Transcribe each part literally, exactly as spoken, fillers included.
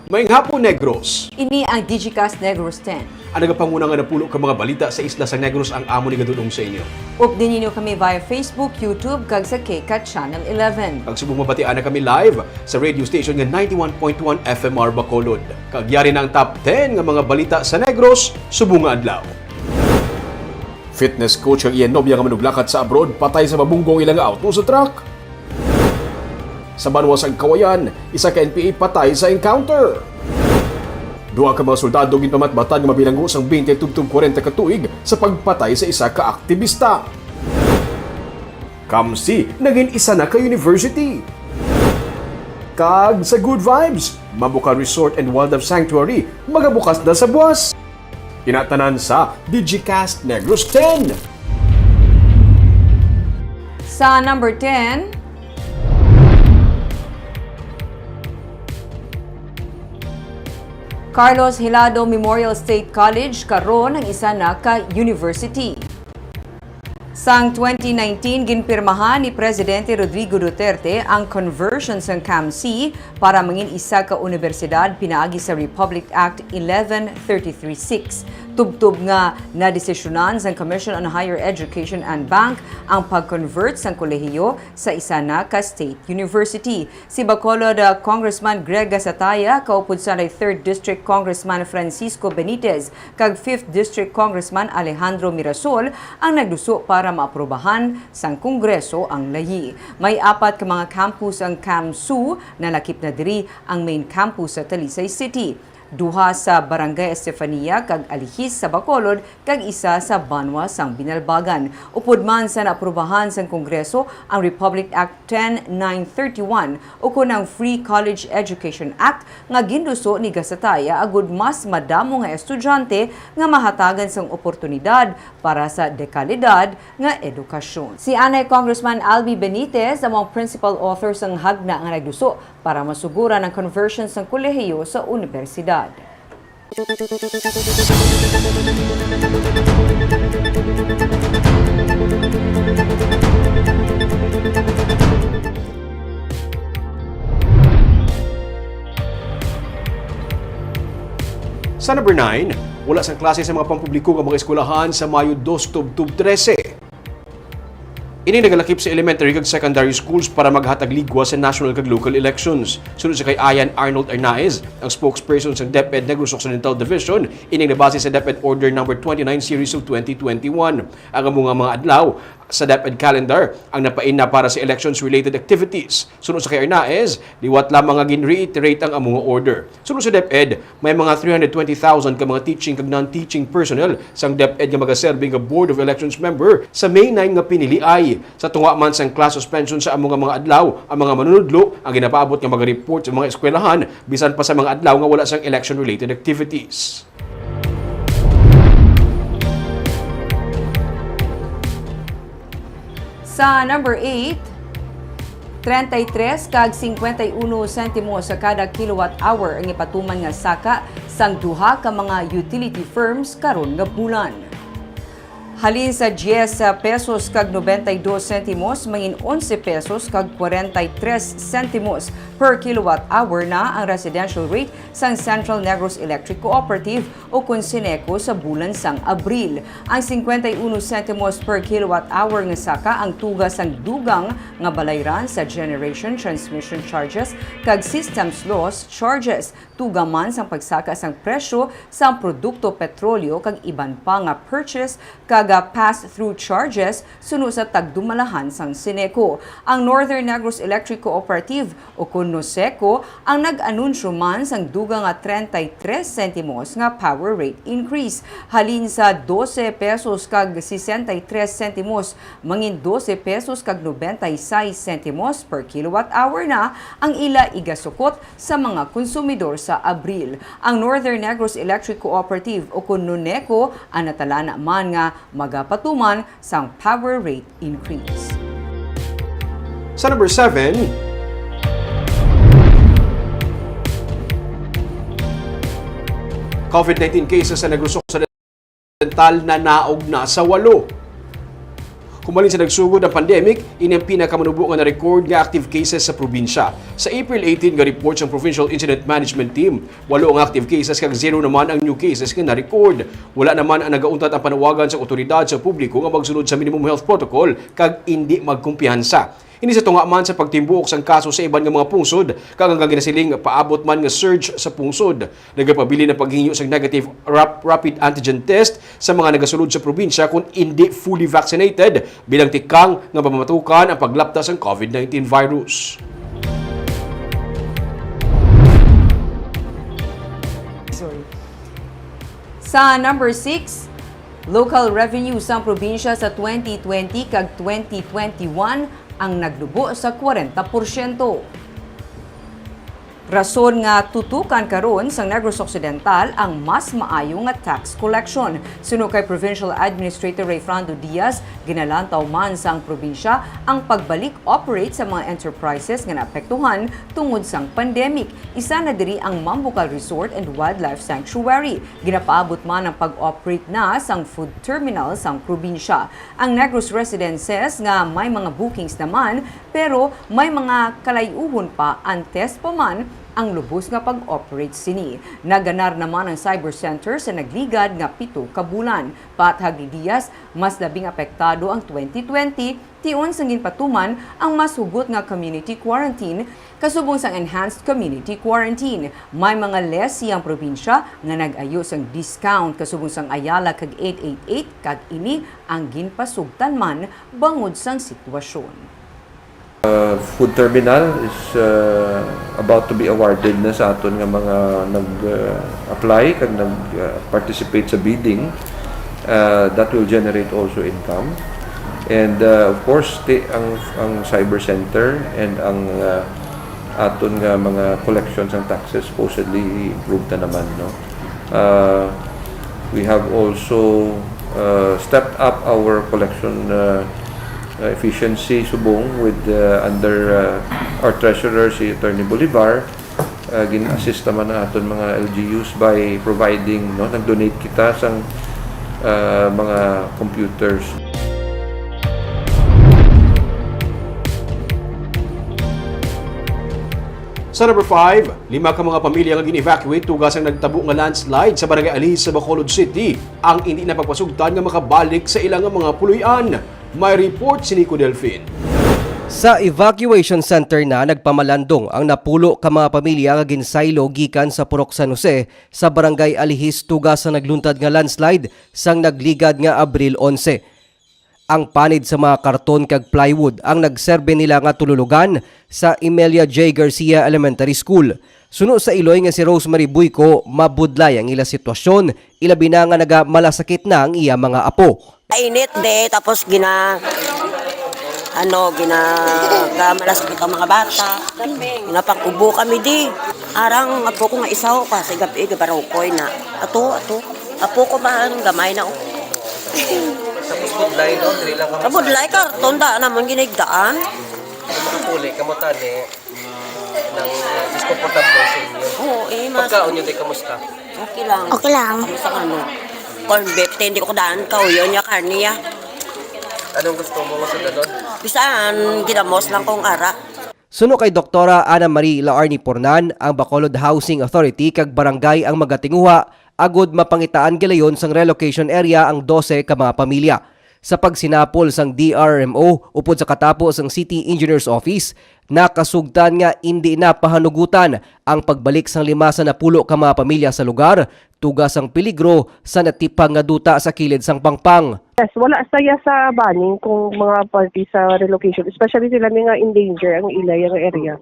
Maayong hapon, Negros. Ini ang Digicast Negros ten. Ang nagapanguna nga napulo ka mga balita sa isla sang Negros ang amon igadul-ong sa inyo. Updi ninyo kami via Facebook, YouTube, kag sa KCAT Channel eleven. Kag subong mabatian na kami live sa radio station nga ninety-one point one F M R Bacolod. Kag yari na ang top ten nga mga balita sa Negros subong nga adlaw. Fitness coach kag iya nobya nga manuglakat sa abroad patay sa mabunggo ang ila nga auto sa truck. Sa banwa sang Kawayan, isa ka N P A patay sa encounter. Duha ka mga soldado ginpamatbatan nga mabilanggo sang twenty tubtob kwarenta ka tuig sa pagpatay sa isa ka aktibista. CAMC nagin isa na ka university. Kag sa Good Vibes, Mabuka Resort and Wildlife Sanctuary magabukas na sa buwas. Ina tanan sa Digicast Negros ten. Sa number ten, Carlos Hilado Memorial State College karon ang isa na ka university. Sang twenty nineteen, ginpirmahan ni Presidente Rodrigo Duterte ang conversion sang CAMC para mangin isa ka unibersidad pinaagi sa Republic Act eleven thirty-three six. Tubtob nga nadesisyonan sang Commission on Higher Education and Bank ang pag-convert sang kolehiyo sa isa na ka state university. Si Bacolod, ah, Congressman Greg Gasataya kaupod sa third District Congressman Francisco Benitez kag fifth District Congressman Alejandro Mirasol ang nagduso para maaprubahan sang Kongreso ang layi. May apat ka mga campus ang CAMSU, nalakip na diri ang main campus sa Talisay City, duha sa Barangay Estefania kag Alihis sa Bacolod, kag isa sa banwa sang Binalbagan. Upod man sa naaprubahan sang Kongreso ang Republic Act ten nine thirty-one ukon ang Free College Education Act nga ginduso ni Gasataya agud mas madamo nga estudyante nga mahatagan sang oportunidad para sa dekalidad nga edukasyon. Si anay Congressman Albi Benitez amo ang principal author sang hagna nga nagduso para masuguran ang conversion sang kolehiyo sa unibersidad. Sa number nine, wala sang klase sa mga pampubliko nga mga eskwelahan sa Mayo dos tubtob trese. Ini nagalakip sa elementary kag secondary schools para maghatag ligwa sa national kag local elections. Suno sa kay Ayan Arnold Arnaez, ang spokesperson sang DepEd Negros Occidental Division, ini nabase sa DepEd Order Number twenty-nine Series of twenty twenty-one. Ang amo nga mga adlaw sa DepEd calendar ang napaina para sa elections-related activities. Suno sa kay Arnaez, liwat lamang nga gin-reiterate ang amo nga order. Suno sa DepEd, may mga three hundred twenty thousand ka mga teaching kag non-teaching personnel sang DepEd nga magaserbi nga Board of Elections member sa May nine nga piniliay. Sa tunga man sang class suspension sa amo nga mga adlaw, ang mga manunudlo ang ginapaabot nga magareport sa mga eskwelahan bisan pa sa mga adlaw nga wala sang election-related activities. Sa number eight, treinta y tres kag cincuenta y uno sentimos sa kada kilowatt hour ang ipatuman nga saka sang duha ka mga utility firms karon nga bulan. Halin sa dies pesos kag noventa y dos sentimos, mangin onse pesos kag kwarenta y tres sentimos per kilowatt hour na ang residential rate sang Central Negros Electric Cooperative o kon Ceneco sa bulan sang Abril. Ang cincuenta y uno sentimos per kilowatt hour nga saka ang tuga sang dugang nga balayran sa generation transmission charges kag systems loss charges. Tuga man sang pagsaka sang presyo sang produkto petrolyo kag iban pa nga purchase kag, ah, pass-through charges suno sa tagdumalahan sang Ceneco. Ang Northern Negros Electric Cooperative o kon Noceco ang nag-anunsyo man sang dugang nga treinta y tres sentimos nga power rate increase. Halin sa dose pesos kag sesenta y tres sentimos, mangin dose pesos kag nobenta y seis sentimos per kilowatt hour na ang ila igasukot sa mga konsumidor sa Abril. Ang Northern Negros Electric Cooperative o kon Noneco ang natalana man nga magapatuman sang power rate increase. Sa number seven, COVID nineteen cases sa Negros Occidental nanaog na sa walo. Humalin sa nagsugod ang pandemic, ini ang pinakamanubo nga na-record nga active cases sa probinsya. Sa April eighteen nga report sang Provincial Incident Management Team, walo ang active cases kag zero naman ang new cases nga na-record. Wala naman ang nagauntat ang panawagan sa awtoridad sa publiko nga magsunod sa minimum health protocol kag indi magkumpiyansa. Ini sa tunga man sa pagtimbuok sang kaso sa iban nga mga pungsod, kag ang ginasiling paabot man nga surge sa pungsod. Nagapabilin ang paghingyo sang negative rap-, rapid antigen test sa mga nagasulod sa probinsya kon indi fully vaccinated, bilang tikang nga mapamatukan ang paglapta sang COVID nineteen virus. Sorry. Sa number six, local revenue sang probinsya sa twenty twenty kag twenty twenty-one ang naglubo sa kwarenta porsyento. Rason nga tutukan karon sang Negros Occidental ang mas maayo nga tax collection. Suno kay Provincial Administrator Rayfrando Diaz, ginalantaw man sang probinsya ang pagbalik operate sa mga enterprises nga naapektuhan tungod sang pandemic. Isa na diri ang Mambucal Resort and Wildlife Sanctuary. Ginapaabot man ang pag-operate na sang food terminal sang probinsya. Ang Negros residences nga may mga bookings naman, pero may mga kalayuhon pa antes pa man ang lubos nga pag-operate sini. Naganar naman ang cyber center sa nagligad nga pito ka bulan. Paathag ni Diaz, mas labing apektado ang twenty twenty, tion sang ginpatuman ang mas hugot nga community quarantine kasubong sang enhanced community quarantine. May mga lessee ang probinsya nga nag-ayo sang discount kasubong sang Ayala kag eight eight eight, kag ini ang ginpasugtan man bangod sang sitwasyon. Uh, food terminal is uh, about to be awarded na sa aton nga mga nag-apply kag nag-participate sa bidding. Uh, that will generate also income. And uh, of course, ti ang ang cyber center and ang uh, aton nga mga collection sang taxes supposedly i-improve na naman, no? Uh, we have also uh, stepped up our collection uh, uh, efficiency subong with uh, under uh, our treasurer, si Attorney Bolivar. Uh, gin-assist naman ang aton mga L G Us by providing, no, nag-donate kita sang uh, mga computers. Sa number five, lima ka mga pamilya nga gin-evacuate tuga sang nagtabo nga landslide sa Barangay Alihis sa Bacolod City ang indi na pagpasugtan nga makabalik sa ila nga mga puloy-an. May report si Nico Delfin. Sa evacuation center na nagpamalandong ang napulo ka mga pamilya nga ginsaylo gikan sa Purok San Jose sa Barangay Alihis tuga sa nagluntad nga landslide sang nagligad nga Abril onse. Ang panid sa mga karton kag plywood ang nagserbe nila nga tululugan sa Emelia J. Garcia Elementary School. Suno sa iloy nga si Rosemary Buyco, mabudlay ang ila sitwasyon, ilabi na nga nagamalasakit na ang iya mga apo. Init de, tapos gina ano, gina gamalasakit ang mga bata. Ginapakubo kami di. Arang apo ko nga isaw pa sa gabi, gabarokoy na. Ato, ato. Apo ko ba ang gamay na, oh. Tapos budlay, no? Dili lang kamo. Budlay, karton, da naman ginigdaan. Kung makapuli, kamo tani, nang diskomportable sa inyo. Oo, eh, mas... Pagkaon nyo, di, kamusta? Okay lang. Okay lang. Kamusta ka, no? Corn beef, hindi ko daan ka, uyo niya, karne, ya. Anong gusto mo nga sundalon? Bisan, ginamos lang kong ara. Suno kay Doktora Ana Marie Laarni Pornan, ang Bacolod Housing Authority kag barangay ang magatinguha agud mapangitaan gilayon sang relocation area ang dose ka mga pamilya. Sa pagsinapol sang D R M O upod sa katapo sang City Engineer's Office, nakasugtan nga indi na pahanugutan ang pagbalik sang lima sa napulo ka mga pamilya sa lugar, tuga sang peligro sa natipang nga duta sa kilid sang pangpang. Yes, wala saya sa banning kung mga party sa relocation, especially sila ni nga in danger ang ilay nga area.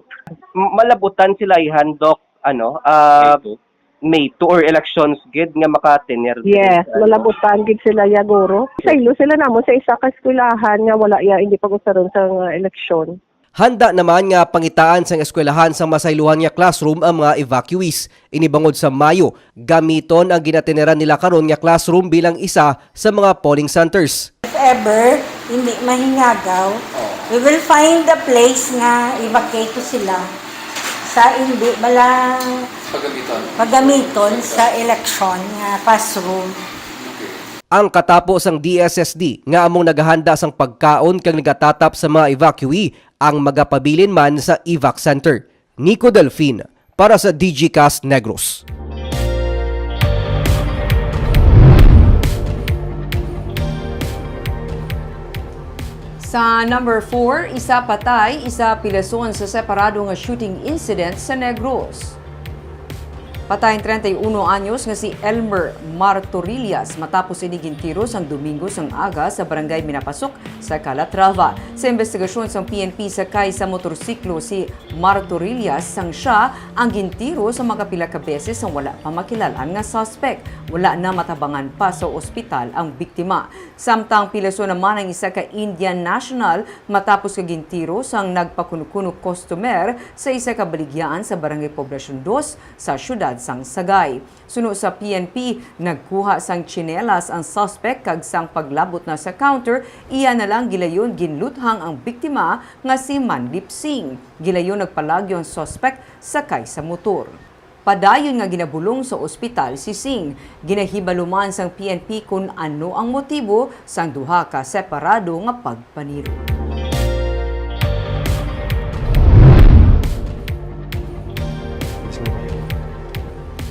M- malabutan sila ihan, Doc, ano, ah, May two or elections gid nga makatener diri Yes, sa, ano? malabutan gid sila ya guro. Saylo sila namon sa isa ka eskwelahan nga wala ya hindi pag-usaron sa nga eleksyon. Handa naman nga pangitaan sang eskwelahan sang masaylohan nga classroom ang mga evacuees. Ini bangod sa Mayo, gamiton ang ginateneran nila karon nga classroom bilang isa sa mga polling centers. If ever hindi mahingagaw, we will find a place nga i-vacate to sila sa hindi bala Pagamiton. pagamiton sa election nga classroom. Okay. Ang katapo sang D S S D nga among nagahanda sang pagkaon kag nagatatap sa mga evacuee ang magapabilin man sa evac center. Nico Delfin para sa D G Cast Negros. Sa number four, isa patay, isa pilason sa separado nga shooting incident sa Negros. Patay ang treinta y uno anyos nga si Elmer Martorillas matapos ini gintiro sang Domingo sang aga sa Barangay Minapasok sa Calatrava. Sa investigasyon sang P N P, sakay sa motorsiklo si Martorillas sang siya ang gintiro sa mga pila ka beses sang wala pa makilal-an nga suspect. Wala na matabangan pa sa ospital ang biktima. Samtang pilason naman ang isa ka Indian national matapos ka gintiro sang nagpakunukuno customer sa isa ka baligyaan sa Barangay Poblacion Dos sa siyudad sang Sagay. Suno sa P N P, nagkuha sang tsinelas ang suspect kag sang paglabot na sa counter, iya na lang gilayon ginluthang ang biktima nga si Manlip Singh. Gilayon nagpalagyo ang suspect sakay sa motor. Padayon nga ginabulong sa ospital si Singh. Ginahibalo man sang P N P kon ano ang motibo sang duha ka separado nga pagpaniro.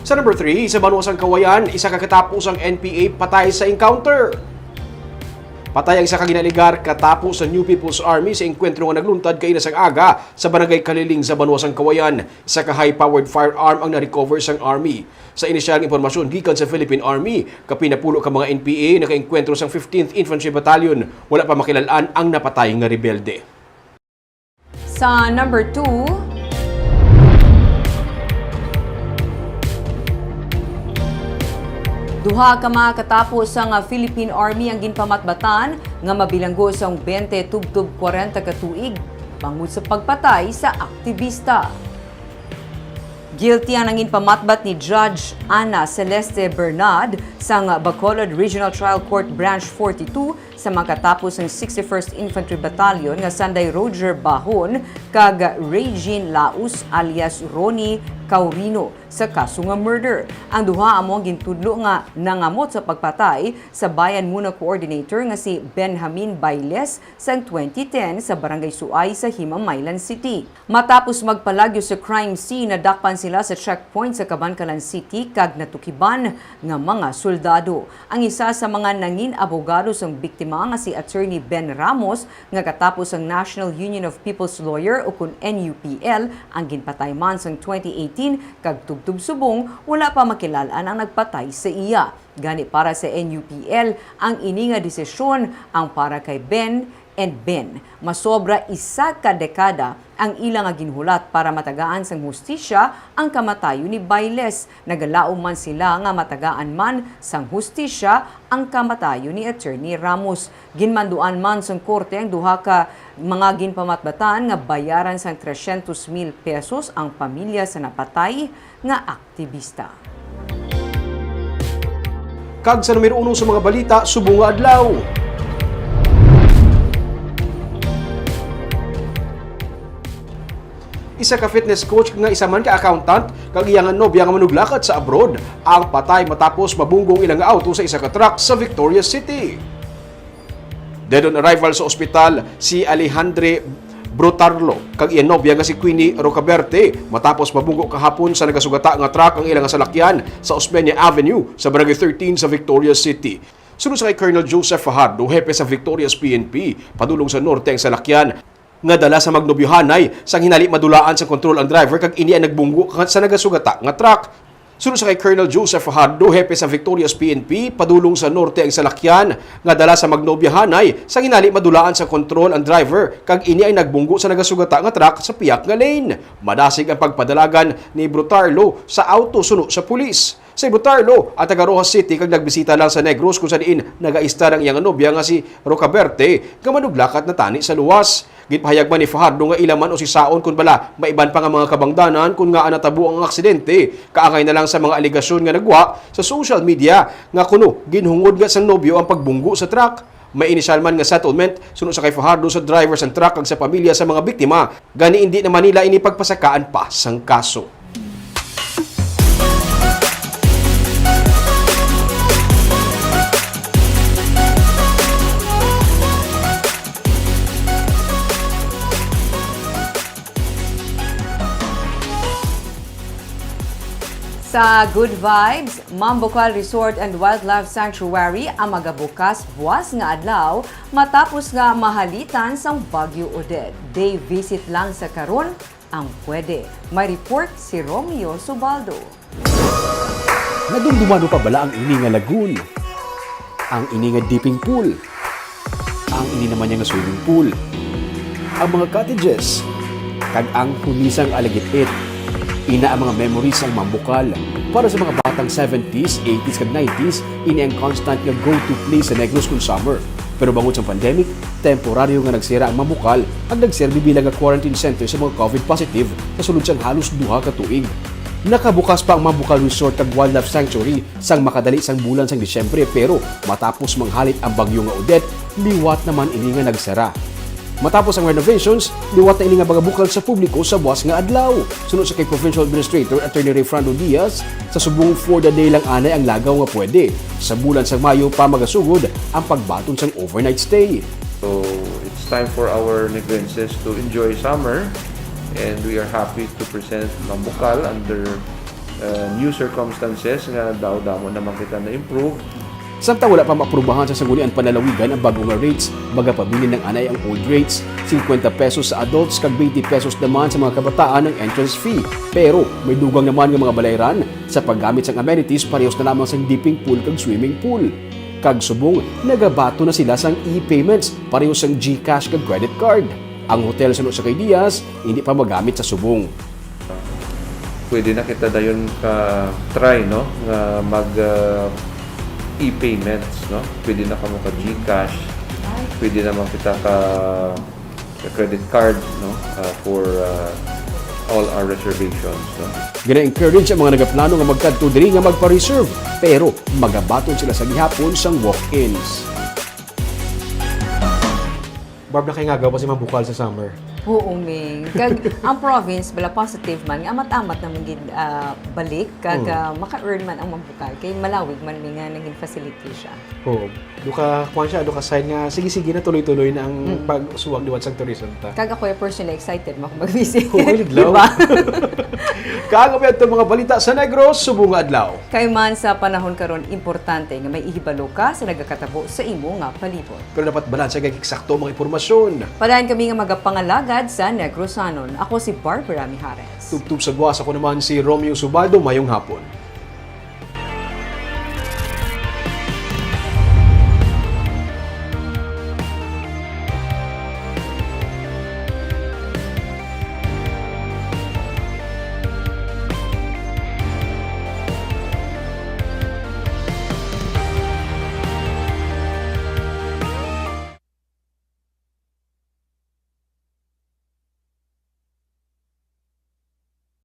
Sa number three, sa banwa sang Kawayan, isa ka katapo sang N P A patay sa encounter. Patay ang isa ka ginaaligar katapo sa New People's Army sa engkwentro nga nagluntad kaina sang aga sa Barangay Kaliling sa banwa sang Kawayan. Isa ka high-powered firearm ang na-recover sang Army. Sa inisyal nga impormasyon gikan sa Philippine Army, kapin napulo ka mga N P A nakaengkwentro sang fifteenth Infantry Battalion. Wala pa makilal-an ang napatay nga rebelde. Sa number two, duha ka mga katapo sang Philippine Army ang ginpamatbatan nga mabilanggo sang twenty tubtob kwarenta ka tuig bangod sa pagpatay sa aktibista. Guilty ang nanginpamatbat ni Judge Ana Celeste Bernard sang Bacolod Regional Trial Court Branch forty-two sa mga katapo sang sixty-first Infantry Battalion nga sanday Roger Bahon kag Regine Laus alias Ronnie Caurino sa kaso nga murder. Ang duha amo ang gintudlo nga nangamot sa pagpatay sa Bayan Muna Coordinator nga si Benjamin Bailes sang twenty ten sa Barangay Suay sa Himamaylan City. Matapos magpalagyo sa crime scene, nadakpan sila sa checkpoint sa Kabankalan City kag natukiban nga mga soldado. Ang isa sa mga nangin abogado sang biktima nga si Attorney Ben Ramos, nga katapo sang National Union of People's Lawyer ukon N U P L, ang ginpatay man sang twenty eighteen kag tubtob subong wala pa makilal-an ang nagpatay sa iya. Gani para sa N U P L, ang ini nga desisyon ang para kay Ben and Ben. Masobra isa ka dekada ang ila nga ginhulat para matagaan sang hustisya ang kamatayon ni Bailes. Nagalaom man sila nga matagaan man sang hustisya ang kamatayon ni Attorney Ramos. Ginmanduan man sang korte ang duha ka mga ginpamatbatan nga bayaran sang trescientos mil pesos ang pamilya sa napatay nga aktibista. Kag sa numero uno sa mga balita subong nga adlaw, isa ka fitness coach nga isa man ka accountant kag iya nga nobya nga manuglakat sa abroad ang patay matapos mabunggo ang ila nga auto sa isa ka truck sa Victorias City. Dead on arrival sa ospital si Alejandre Brutarlo kag iya nobya nga si Queenie Rocaberte matapos mabunggo kahapon sa nagasugata nga truck ang ila nga salakyan sa Osmeña Avenue sa Barangay thirteen sa Victorias City. Suno sa kay Colonel Joseph Fajardo, hepe sa Victorias P N P, padulong sa norte ang salakyan nga dala sa magnobyohanay, sang hinali madulaan sa kontrol ang driver kag ini ang nagbunggo ka-, sa nagasugata nga truck. Suno sa kay Colonel Joseph Fajardo, hepe sa Victorias P N P, padulong sa norte ang salakyan nga dala sa magnobyahanay, sang hinali madulaan sa kontrol ang driver kag ini ang nagbunggo sa nagasugata nga truck sa piyak nga lane. Madasig ang pagpadalagan ni Brutarlo sa auto suno sa pulis. Si Brutarlo ang taga Roxas City kag nagbisita lang sa Negros kung sa diin nagaistar ang iyang nobya nga si Rocaberte nga manuglakat na tani sa luwas. Ginpahayag man ni Fajardo nga ila man usisaon kon bala may iban pa nga mga kabangdanan kon ngaa natabo ang aksidente, kaangay na lang sa mga alegasyon nga nagwa sa social media nga kuno ginhungod nga sang nobyo ang pagbunggo sa truck. May inisyal man nga settlement suno sa kay Fajardo sa driver sang truck kag sa pamilya sa mga biktima, gani indi na man nila ini pagpasakaan pa sang kaso. Sa Good Vibes, Mambukal Resort and Wildlife Sanctuary ang magabukas buwas nga adlaw matapos nga mahalitan sang Bagyo Odette. Day visit lang sa karon ang pwede. May report si Romeo Subaldo. Nadumduman mo pa bala ang ini nga lagoon? Ang ini nga dipping pool? Ang ini naman niya nga swimming pool? Ang mga cottages? Kag ang hunisang alagit-it? Ina ang mga memories sang Mambukal. Para sa mga batang seventies, eighties kag nineties, ini ang constant nga go-to place sa Negros kon summer. Pero bangod sang pandemic, temporaryo nga nagsira ang Mambukal kag nagserbi bilang nga quarantine center sa mga COVID positive sa sulod sang halos duha ka tuig. Nakabukas pa ang Mambukal Resort kag Wildlife Sanctuary sang makadali sang bulan sang Disyembre, pero matapos manghalit ang bagyo nga Odette, liwat naman ini nga nagsara. Matapos ang renovations, liwat na ini nga magabukas sa publiko sa buwas nga adlaw. Suno sa kay Provincial Administrator Attorney Rayfrando Diaz, sa subong four the day lang anay ang lagaw nga pwede. Sa bulan sang Mayo pa magasugod ang pagbaton sang overnight stay. So it's time for our Negrenses to enjoy summer, and we are happy to present Mambukal under uh, new circumstances nga daw damo naman kita na-improve. Samtang wala pa maaprubahan sa sanggunian panlalawigan ang bago nga rates, magapabilin lang anay ang old rates, fifty pesos sa adults kag twenty pesos naman sa mga kabataan ang entrance fee. Pero may dugang naman nga mga balayran sa paggamit sang amenities parehos na lamang sang dipping pool kag swimming pool. Kag subong nagabaton na sila sang e-payments parehos sang GCash kag credit card. Ang hotel suno sa kay Diaz hindi pa magamit sa subong. Pwede na kita dayon ka try, no, nga mag uh, e-payments, no? Pwede na kamo ka GCash, pwede naman kita ka, ka credit card, no, uh, for uh, all our reservations, no? Gina-encourage ang mga nagaplano nga magkadto diri nga magpa-reserve, pero magabaton sila sa gihapon sang walk-ins. Barb, nakahingagaw pa si Mambukal sa summer. Oo, Ming. Kag ang province, bala positive man, nga amat-amat naman gid ah, balik, kag ah, maka-earn man ang Mambukal. Kay malawig man, Ming, nga naging facility siya. Oo. Duka, kuwan siya, duka sign nga, sige-sige na tuloy-tuloy na ang pagsuwag liwat sa tourism ta. Kag ako ay personally excited mo ako mag-visit. Oo, yun lang. Diba? Kag ang mga balita sa Negros, subong nga adlaw. Kay man sa panahon karon, importante nga may ihibalo ka sa nagakatabo sa imo nga palibot. Pero dapat balanse kag eksakto ang mga impormasyon. Padayon kami nga magapangalagad sa Negrosanon. Ako si Barbara Mijares. Tubtob sa buwas, ako naman si Romeo Subaldo. Mayong hapon.